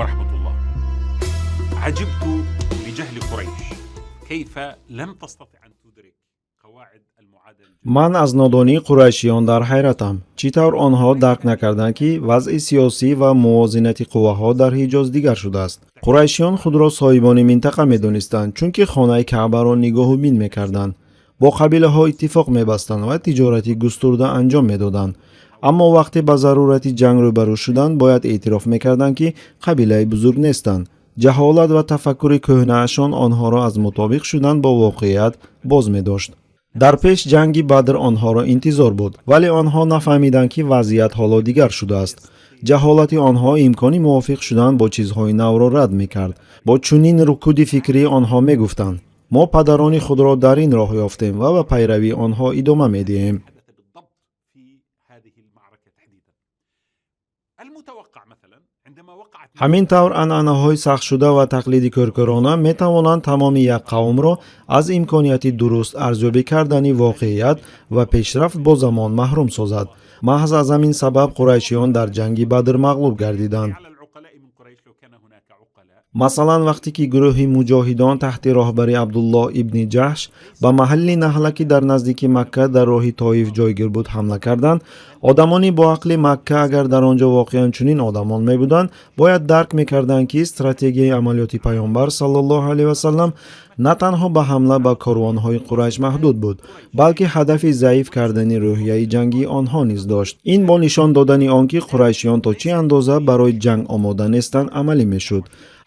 ورحمة الله. عجبت لجهل قريش، كيف لم تستطع أن تدرك قواعد المعادلة. Ман аз нодонии қурайшиён дар ҳайратам. Чӣ тавр онҳо дарк накарданд, ки вазъи сиёсӣ ва мувозинати қувваҳо дар Ҳиҷоз дигар шудааст? Қурайшиён худро соҳибони минтақа медонистанд, чунки хонаи Каъбаро нигоҳу бин мекарданд, бо қабилаҳо иттифоқ мебастанд ва тиҷорати густурда анҷом медоданд. Аммо вақте ба зарурати ҷанг рӯбарӯ шуданд, бояд эътироф мекарданд, ки қабилаи бузург нестанд. Ҷаҳолат ва тафаккури кӯҳнаашон онҳоро аз мутобиқ шудан бо воқеият боз медошт. Дар пеш ҷанги Бадр онҳоро интизор буд, вале онҳо нафаҳмиданд, ки вазъият ҳоло дигар шудааст. Ҷаҳолати онҳо имкони мувофиқ шудан бо чизҳои навро рад мекард. Бо чунин рукуди фикрӣ онҳо мегуфтанд: «Мо падарони худро дар ин роҳ ёфтем ва ба пайравии онҳо идома медиҳем». حدث بالضبط في هذه المعركة تحديدا، المتوقع مثلا عندما وقعت Ҳамин тавр, анъанаҳои сахтшуда ва тақлиди кӯркӯрона метавонанд тамоми як қавмро аз имконияти дуруст арзёбӣ кардани воқеият ва пешрафт бо замон маҳрум созад. Маҳз аз ҳамин сабаб қурайшиён дар ҷанги Бадр мағлуб гардиданд. على العقلاء من قريش، لو كان هناك عقلاء. Масалан, вақте ки гурӯҳи муҷоҳидон таҳти роҳбари Абдуллоҳ ибни Ҷаҳш ба маҳалли Наҳла, ки дар наздики Макка дар роҳи Тоиф ҷойгир буд, ҳамла карданд, одамони боақли Макка, агар дар он ҷо воқеан чунин одамон мебуданд, бояд дарк мекарданд, ки стратегияи амалиёти Паёмбар саллаллоҳу алайҳи васаллам на танҳо ба ҳамла ба корвонҳои Қурайш маҳдуд буд, балки ҳадафи заиф кардани рӯҳияи ҷангии онҳо низ дошт. Ин бо нишон додани он ки қурайшиён то чӣ андоза барои ҷанг омода нестанд, амалӣ мешуд.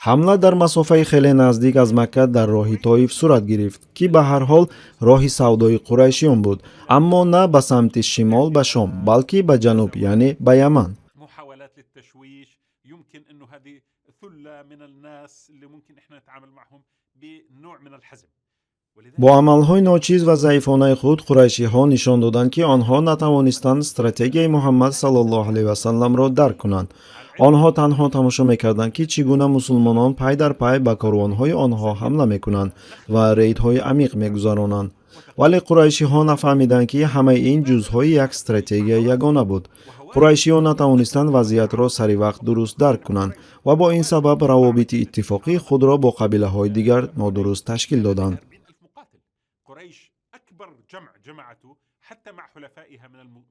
Ҳамла дар масофаи хеле наздик аз Макка дар роҳи Тоиф сурат гирифт, ки ба ҳар ҳол роҳи савдои қурайшиён буд, аммо на ба самти шимол, ба Шом, балки ба ҷануб, яъне ба Яман. محاولات للتشويش، يمكن انه هذه ثلة من الناس اللي ممكن احنا نتعامل معهم بنوع من الحزم. Бо амалҳои ночиз ва заифонаи худ қурайшиҳо нишон доданд, ки онҳо натавонистанд стратегияи Муҳаммад саллаллоҳу алайҳи васалламро дарк кунанд. Онҳо танҳо тамошо мекарданд, ки чӣ гуна мусулмонон пай дар пай ба корвонҳои онҳо ҳамла мекунанд ва рейдҳои амиқ мегузаронанд. Вале қурайшиҳо нафаҳмиданд, ки ҳамаи ин ҷузъҳои як стратегияи ягона буд. Қурайшиҳо натавонистанд вазъиятро сари вақт дуруст дарк кунанд ва бо ин сабаб равобити иттифоқии худро бо қабилаҳои дигар нодуруст ташкил доданд. 40,000 مقاتل، قريش أكبر جمع جمعته حتى مع حلفائها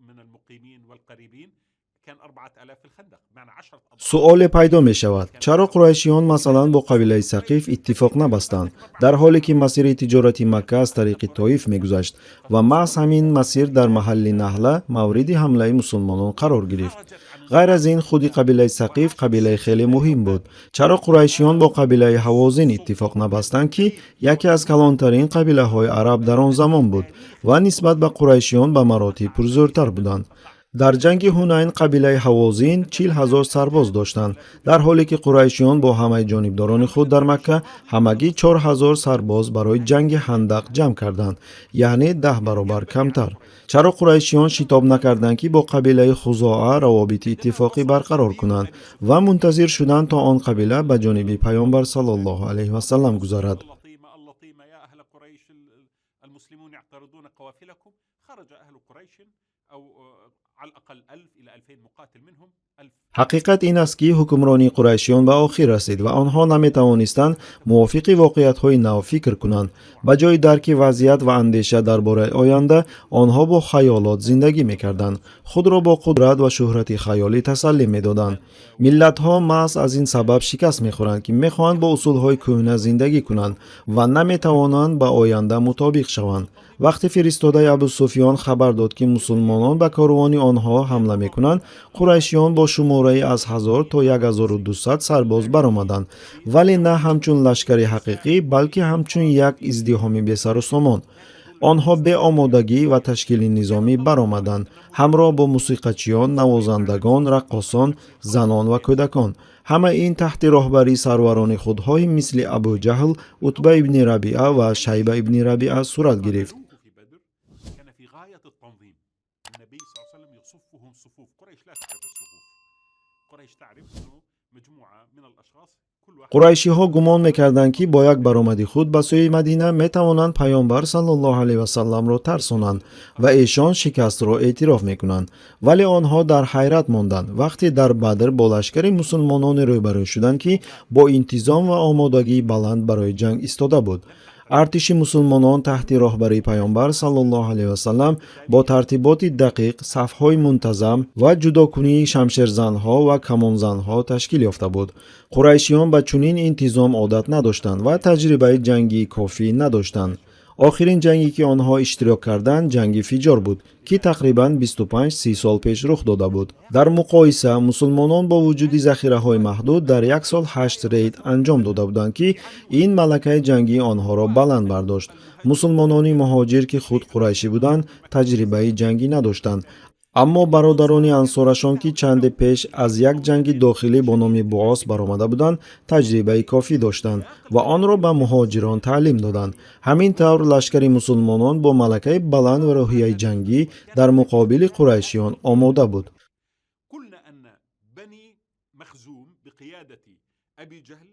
من المقيمين والقريبين كان 4000 في الخندق، معنى 10 أضعاف. Суоле пайдо мешавад: чаро қурайшиён, масалан, бо қабилаи Сақиф иттифоқ набастанд, дар ҳоле ки масири тиҷорати Макка аз тариқи Тоиф мегузашт ва маҳз ҳамин масир дар маҳалли Наҳла мавриди ҳамлаи мусулмонон қарор гирифт? Ғайр аз ин, худи қабилаи Сақиф қабилаи хеле муҳим буд. Чаро қурайшиён бо қабилаи Ҳавозин иттифоқ набастанд, ки яке аз калонтарин қабилаҳои араб дар он замон буд ва нисбат ба қурайшиён ба маротиб пурзӯртар буданд? Дар ҷанги Ҳунайн қабилаи Ҳавозин 40 000 сарбоз доштанд, дар ҳоле ки қурайшиён бо ҳамаи ҷонибдорони худ дар Макка ҳамагӣ 4000 сарбоз барои ҷанги Ҳандақ ҷамъ карданд, яъне 10 баробар камтар. Чаро қурайшиён шитоб накарданд, ки бо қабилаи Хузоа равобити иттифоқӣ барқарор кунанд ва мунтазир шуданд, то он қабила ба ҷониби Паёмбар саллаллоҳу алайҳи васаллам гузарад? اللطيمة اللطيمة يا أهل قريش، المسلمون يعترضون قوافلكم. خرج أهل قريش أو على الأقل 1000 إلى 2000 مقاتل منهم 1000. Ҳақиқат ин аст, ки ҳукмронии қурайшиён ба охир расид ва онҳо наметавонистанд мувофиқи воқеиятҳои нав фикр кунанд. Ба ҷои дарки вазъият ва андеша дар бораи оянда, онҳо бо хаёлот зиндагӣ мекарданд, худро бо қудрат ва шӯҳрати хаёлӣ тасаллӣ медоданд. Миллатҳо маҳз аз ин сабаб шикаст мехӯранд, ки мехоҳанд бо усулҳои кӯҳна зиндагӣ кунанд ва наметавонанд ба оянда мутобиқ шаванд. Вақте фиристодаи Абусуфён хабар дод, ки мусулмонон ба корвони онҳо ҳамла мекунанд, қурайшиён бо шумораи аз 1000 то 1200 сарбоз баромаданд, вале на ҳамчун лашкари ҳақиқӣ, балки ҳамчун як издиҳоми бесару сомон. Онҳо беомодагӣ ва ташкили низомӣ баромаданд, ҳамроҳ бо мусиқачиён, навозандагон, раққосон, занон ва кӯдакон. Ҳамаи ин таҳти роҳбарии сарварони худҳои мисли Абуҷаҳл, Утба ибни Рабиа ва Шайба ибни Рабиа сурат гирифт. في بدر كان في غاية التنظيم، النبي صلى الله عليه وسلم يصفهم صفوف. قريش لا تعرف الصفوف، قريش تعرف أنه مجموعة من الأشخاص كل واحد Қурайшиҳо гумон мекарданд, ки бо як баромади худ ба сӯи Мадина метавонанд паёмбар саллаллоҳу алайҳи васалламро тарсонанд ва эшон шикастро эътироф мекунанд. Вале онҳо дар ҳайрат монданд, вақте дар Бадр бо лашкари мусулмононе рӯбарӯ шуданд, ки бо интизом ва омодагии баланд барои ҷанг истода буд. Артиши мусулмонон таҳти роҳбарии паёмбар саллаллоҳу алайҳи васаллам бо тартиботи дақиқ, сафҳои мунтазам ва ҷудокунии шамшерзанҳо ва камонзанҳо ташкил ёфта буд. Қурайшиён ба чунин интизом одат надоштанд ва таҷрибаи ҷангии кофӣ надоштанд. Охирин ҷанге, ки онҳо иштирок карданд, ҷанги Фиҷор буд, ки тақрибан 25-30 сол пеш рух дода буд. Дар муқоиса, мусулмонон бо вуҷуди захираҳои маҳдуд дар як сол ҳашт рейд анҷом дода буданд, ки ин малакаи ҷангии онҳоро баланд бардошт. Мусулмонони муҳоҷир, ки худ қурайшӣ буданд, таҷрибаи ҷангӣ надоштанд, аммо бародарони ансорашон, ки чанде пеш аз як ҷанги дохилӣ бо номи Буос баромада буданд, таҷрибаи кофӣ доштанд ва онро ба муҳоҷирон таълим доданд. Ҳамин тавр, лашкари мусулмонон бо малакаи баланд ва рӯҳияи ҷангӣ дар муқобили қурайшиён омода буд. قلنا أن بني مخزوم بقيادة أبي جهل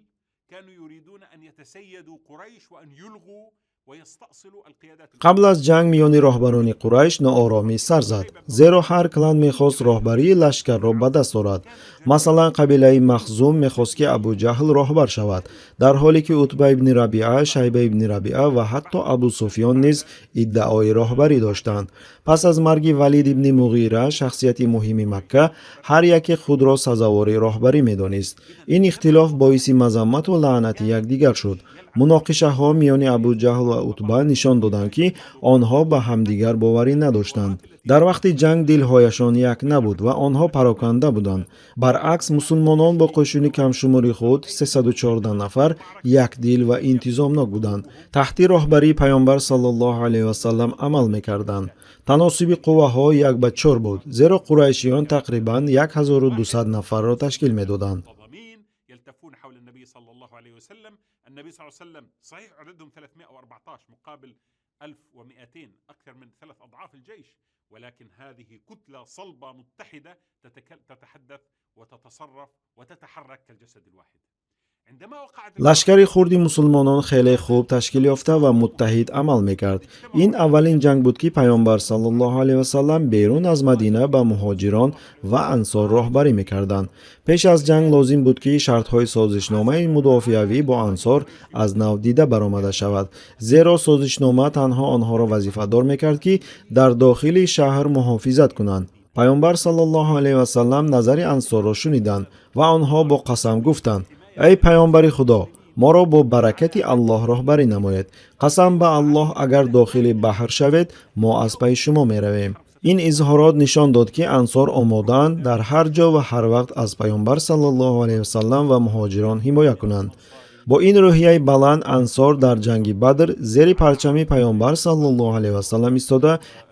كانوا يريدون أن يتسيدوا قريش وأن يلغوا ويستأصلوا القيادات. Қабл аз ҷанг миёни роҳбарони Қурайш ноороми сар зад, зеро ҳар клан мехост роҳбарии лашкарро ба даст орад. Масалан, қабилаи Махзум мехост, ки Абуҷаҳл роҳбар шавад, дар ҳоле ки Утба ибни Рабиа, Шайба ибни Рабиа ва ҳатто Абу Суфён низ иддаои роҳбарӣ доштанд. Пас аз марги Валид ибни Муғира, шахсияти муҳими Макка, ҳар яке худро сазовори роҳбарӣ медонист. Ин ихтилоф боиси мазаммату лаънати якдигар шуд. Муноқишаҳо миёни Абуҷаҳл ва Утба нишон доданд, ки онҳо ба ҳамдигар боварӣ надоштанд. Дар вақти ҷанг дилҳояшон як набуд ва онҳо пароканда буданд. Баръакс, мусулмонон бо қӯшуни камшумори худ, 314 нафар, якдил ва интизомнок буданд, таҳти роҳбарии паёмбар саллаллоҳу алайҳи васаллам амал мекарданд. Таносуби қувваҳо 1 ба 4 буд, зеро қурайшиён тақрибан 1200 нафарро ташкил медоданд. منتظمين يلتفون حول النبي صلى الله عليه وسلم. النبي صلى الله عليه وسلم، صحيح عددهم 314 مقابل 1200، أكثر من ثلاث أضعاف الجيش، ولكن هذه كتلة صلبة متحدة تتحدث وتتصرف وتتحرك كالجسد الواحد. عندما وقعت Лашкари хурди мусулмонон хеле хуб ташкил ёфта ва муттаҳид амал мекард. Ин аввалин ҷанг буд, ки паёмбар саллаллоҳу алайҳи васаллам берун аз Мадина ба муҳоҷирон ва ансор роҳбарӣ мекарданд. Пеш аз ҷанг лозим буд, ки шартҳои созишномаи мудофиавӣ бо ансор аз нав дида баромада шавад, зеро созишнома танҳо онҳоро вазифадор мекард, ки дар дохили шаҳр муҳофизат кунанд. Паёмбар саллаллоҳу алайҳи васаллам назари ансорро шуниданд ва онҳо бо қасам гуфтанд: «Эй паёмбари Худо, моро бо баракати Аллоҳ роҳбарӣ намоед. Қасам ба Аллоҳ, агар дохили баҳр шавед, мо аз пайи шумо меравем». Ин изҳорот нишон дод, ки ансор омодаанд дар ҳар ҷо ва ҳар вақт аз паёмбар саллаллоҳу алайҳи васаллам ва муҳоҷирон ҳимоя кунанд. Бо ин рӯҳияи баланд ансор дар ҷанги Бадр зери парчами паёмбар саллаллоҳу алайҳи васаллам истода,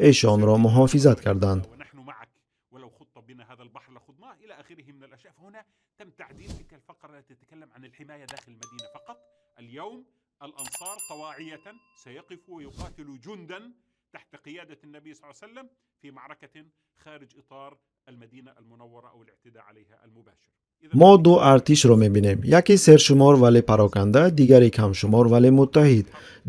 эшонро муҳофизат карданд. ونحن معك ولو خضت بنا هذا البحر لخضناه، إلى آخره من الأشياء. فهنا تم تعديل تلك الفقرة التي تتكلم عن الحماية داخل المدينة فقط. اليوم الأنصار طواعية سيقفوا ويقاتلوا جندا تحت قيادة النبي صلى الله عليه وسلم في معركة خارج إطار المدينة المنورة أو الاعتداء عليها المباشر. إذا Мо ду артишро мебинем: яке сершумор, вале пароканда, дигаре камшумор, вале муттаҳид.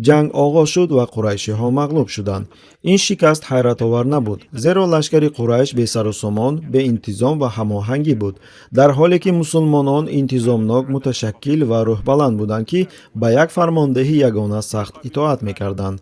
Ҷанг оғоз шуд ва қурайшиҳо мағлуб шуданд. Ин шикаст ҳайратовар набуд, зеро лашкари Қурайш бесарусомон, беинтизом ва ҳамоҳангӣ буд, дар ҳоле ки мусулмонон интизомнок, муташаккил ва рӯҳбаланд буданд, ки ба як фармондеҳи ягона сахт итоат мекарданд.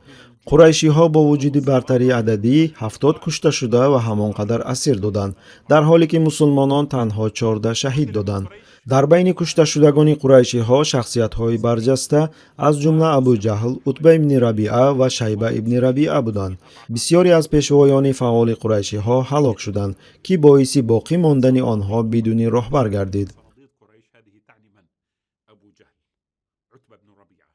Қурайшиҳо бо вуҷуди бартарии ададӣ 70 кушташуда ва ҳамон қадар асир доданд, дар ҳоле ки мусулмонон танҳо 14 шаҳид доданд. Дар байни кушташудагони қурайшиҳо шахсиятҳои барҷаста, аз ҷумла Абуҷаҳл, Утба ибни Рабиа ва Шайба ибни Рабиа буданд. Бисёре аз пешвоёни фаъоли қурайшиҳо ҳалок шуданд, ки боиси боқӣ мондани онҳо бидуни роҳбар гардид. صناديد قريش هذه تعني من؟ أبو جهل، عتبة بن ربيعة،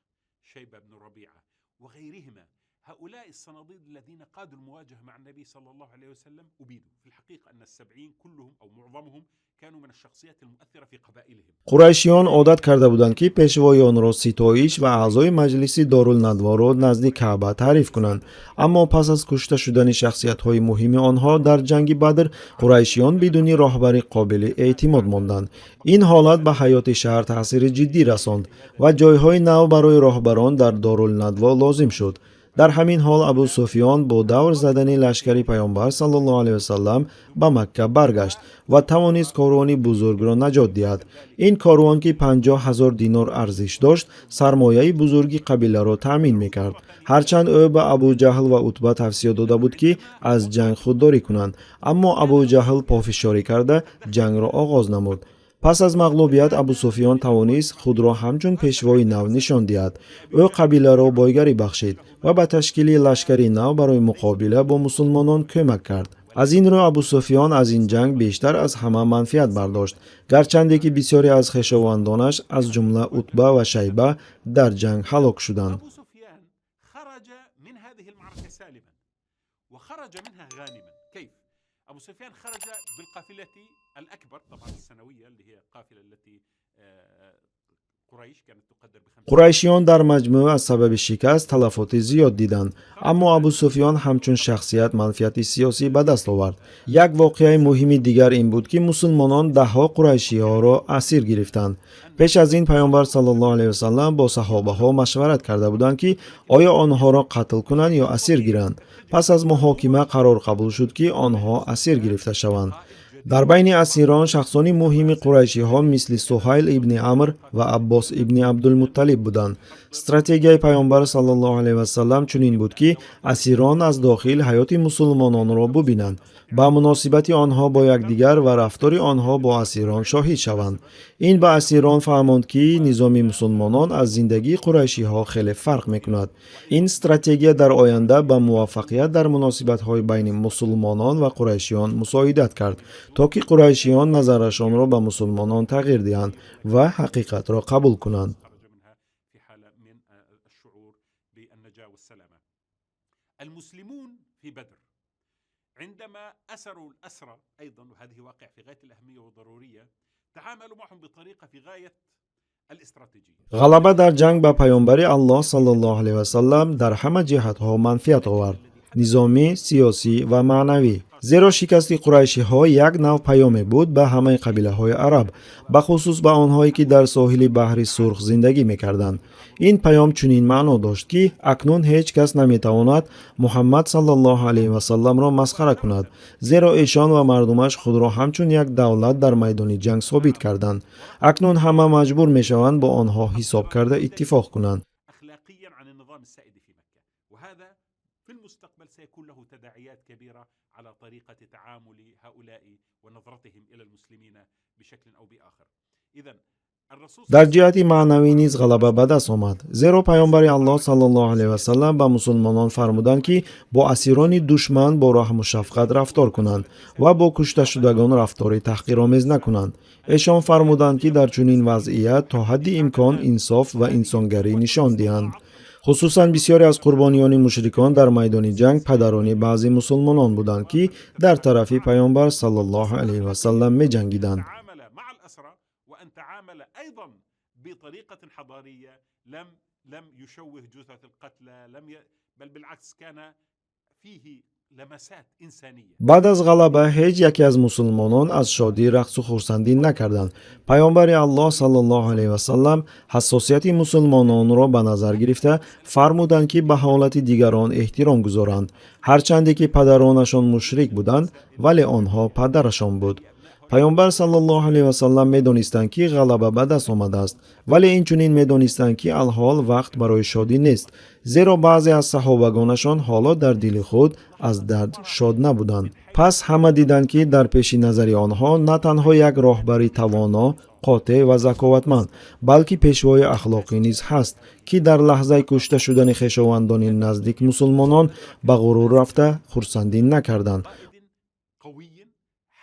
شيبة بن ربيعة وغيرهما. هؤلاء الصناديد الذين قادوا المواجهة مع النبي صلى الله عليه وسلم أبيدوا. في الحقيقة أن السبعين كلهم أو معظمهم كانوا من الشخصيات المؤثرة في قبائلهم. Қурайшиён одат карда буданд, ки пешвоёнро ситоиш ва аъзои маҷлиси Дорулнадворо назди Каъба таъриф кунанд. Аммо пас аз кушта шудани шахсиятҳои муҳими онҳо дар ҷанги Бадр, қурайшиён бидуни роҳбари қобили эътимод монданд. Ин ҳолат ба ҳаёти шаҳр таъсири ҷиддӣ расонд ва ҷойҳои нав барои роҳбарон дар Дорулнадво лозим шуд. Дар ҳамин ҳол Абу Суфён бо давр задани лашкари Паёмбар саллаллоҳу алайҳи васаллам ба Макка баргашт ва тавонист корвони бузургро наҷот диҳад. Ин корвон, ки 50 000 динор арзиш дошт, сармояи бузурги қабиларо таъмин мекард. Ҳарчанд ӯ ба Абуҷаҳл ва Утба тавсия дода буд, ки аз ҷанг худдорӣ кунанд, аммо Абуҷаҳл пофишорӣ карда ҷангро оғоз намуд. Пас аз мағлубият Абусуфён тавонист худро ҳамчун пешвои нав нишон диҳад. Ӯ қабиларо бойгарӣ бахшид ва ба ташкили лашкари нав барои муқобила бо мусулмонон кӯмак кард. Аз ин рӯ Абусуфён аз ин ҷанг бештар аз ҳама манфиат бардошт, гарчанде ки бисёре аз хешовандонаш, аз ҷумла Утба ва Шайба, дар ҷанг ҳалок шуданд. أبو سفيان خرج من هذه المعركة سالما وخرج منها غانما. كيف؟ أبو سفيان خرج بالقافلة الأكبر طبعا السنوية، اللي هي القافلة التي قريش كانت تقدر بخمس Қурайшиён дар маҷмӯъ аз сабаби шикаст талафоти зиёд диданд, аммо Абусуфён ҳамчун шахсият манфиати сиёсӣ ба даст овард. Як воқеаи муҳими дигар ин буд, ки мусулмонон даҳҳо қурайшиҳоро асир гирифтанд. Пеш аз ин Паёмбар саллаллоҳу алайҳи васаллам бо саҳобаҳо машварат карда буданд, ки оё онҳоро қатл кунанд ё асир гиранд. Пас аз муҳокима қарор қабул шуд, ки онҳо асир гирифта шаванд. Дар байни асирон шахсони муҳими қурайшиҳо мисли Суҳайл ибни Амр ва Аббос ибни Абдулмутталиб буданд. Стратегияи Паёмбар саллаллоҳу алайҳи васаллам чунин буд, ки асирон аз дохил ҳаёти мусулмононро бубинанд, ба муносибати онҳо бо якдигар ва рафтори онҳо бо асирон шоҳид шаванд. Ин ба асирон фаҳмонд, ки низоми мусулмонон аз зиндагии қурайшиҳо хеле фарқ мекунад. Ин стратегия дар оянда ба муваффақият дар муносибатҳои байни мусулмонон ва қурайшиён мусоидат кард, то ки қурайшиён назарашонро ба мусулмонон тағйир диҳанд ва ҳақиқатро қабул кунанд. خرج منها في حالة من الشعور بالنجاة والسلامة. المسلمون في بدر عندما أسروا الأسرى أيضا، وهذه واقعة في غاية الأهمية والضرورية، تعاملوا معهم بطريقة في غاية الاستراتيجية. Ғалаба дар ҷанг ба Паёмбари Аллоҳ саллаллоҳу алайҳи васаллам дар ҳама ҷиҳатҳо манфиат овард: низомӣ, сиёсӣ ва маънавӣ. Зеро шикасти қурайшиҳо як нав паёме буд ба ҳамаи қабилаҳои араб, бахусус ба онҳое, ки дар соҳили баҳри Сурх зиндагӣ мекарданд. Ин паём чунин маъно дошт, ки акнун ҳеҷ кас наметавонад Муҳаммад саллаллоҳу алайҳи васалламро масхара кунад, зеро эшон ва мардумаш худро ҳамчун як давлат дар майдони ҷанг собит карданд. Акнун ҳама маҷбур мешаванд бо онҳо ҳисоб карда иттифоқ кунанд. أخلاقيا عن النظام السائد في مكة، وهذا في المستقبل سيكون له تداعيات كبيرة على طريقة تعامل هؤلاء ونظرتهم إلى المسلمين بشكل أو بآخر. إذا الرسول Дар ҷиҳати маънавӣ низ ғалаба ба даст омад, зеро Паёмбари Аллоҳ саллаллоҳу алайҳи васаллам ба мусулмонон фармуданд, ки бо асирони душман бо раҳму шафқат рафтор кунанд ва бо кушташудагон рафтори таҳқиромез накунанд. Эшон фармуданд, ки дар чунин вазъият то ҳадди имкон инсоф ва инсонгарӣ нишон диҳанд. Хусусан бисёре аз қурбониёни мушрикон дар майдони ҷанг падарони баъзе мусулмонон буданд, ки дар тарафи Паёмбар саллаллоҳу алайҳи васаллам меҷангиданд. تعامل مع الأسرى وأن تعامل أيضا بطريقة حضارية، لم يشوه جثث القتلى، لم ي... بل بالعكس كان فيه لمسات إنسانية. Баъд аз ғалаба ҳеҷ яке аз мусулмонон аз шодӣ рақсу хурсандӣ накарданд. Паёмбари Аллоҳ саллаллоҳу алайҳи васаллам ҳассосияти мусулмононро ба назар гирифта фармуданд, ки ба ҳолати дигарон эҳтиром гузоранд. Ҳарчанде ки падаронашон мушрик буданд, вале онҳо падарашон буд. Паёмбар саллаллоҳу алайҳи васаллам медонистанд, ки ғалаба ба даст омадааст, вале инчунин медонистанд, ки алҳол вақт барои шодӣ нест, зеро баъзе аз саҳобагонашон ҳоло дар дили худ аз дард шод набуданд. Пас ҳама диданд, ки дар пеши назари онҳо на танҳо як роҳбари тавоно, қотеъ ва заковатманд, балки пешвои ахлоқӣ низ ҳаст, ки дар лаҳзаи кушта шудани хешовандони наздик мусулмонон ба ғурур рафта хурсандӣ накарданд. قائد قوي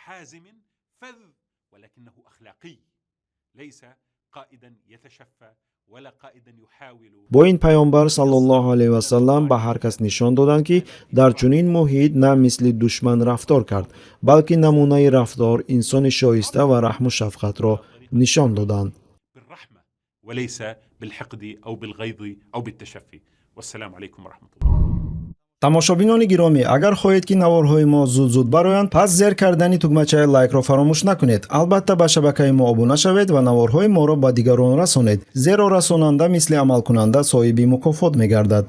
حازم فذ ولكنه أخلاقي، ليس قائدا يتشفى. ولا قائدا يحاول Бо ин Паёмбар саллаллоҳу алайҳи васаллам ба ҳар кас нишон доданд, ки дар чунин муҳит на мисли душман рафтор кард, балки намунаи рафтор инсони шоиста ва раҳму шафқатро нишон доданд. بالرحمة وليس بالحقد أو بالغيظ أو بالتشفي. والسلام عليكم ورحمة الله. Тамошобинони гиромӣ, агар хоҳед, ки наворҳои мо зуд-зуд бароянд, пас зер кардани тугмачаи лайкро фаромӯш накунед. Албатта, ба шабакаи мо обуна шавед ва наворҳои моро ба дигарон расонед, зеро расонанда мисли амалкунанда соҳиби мукофот мегардад.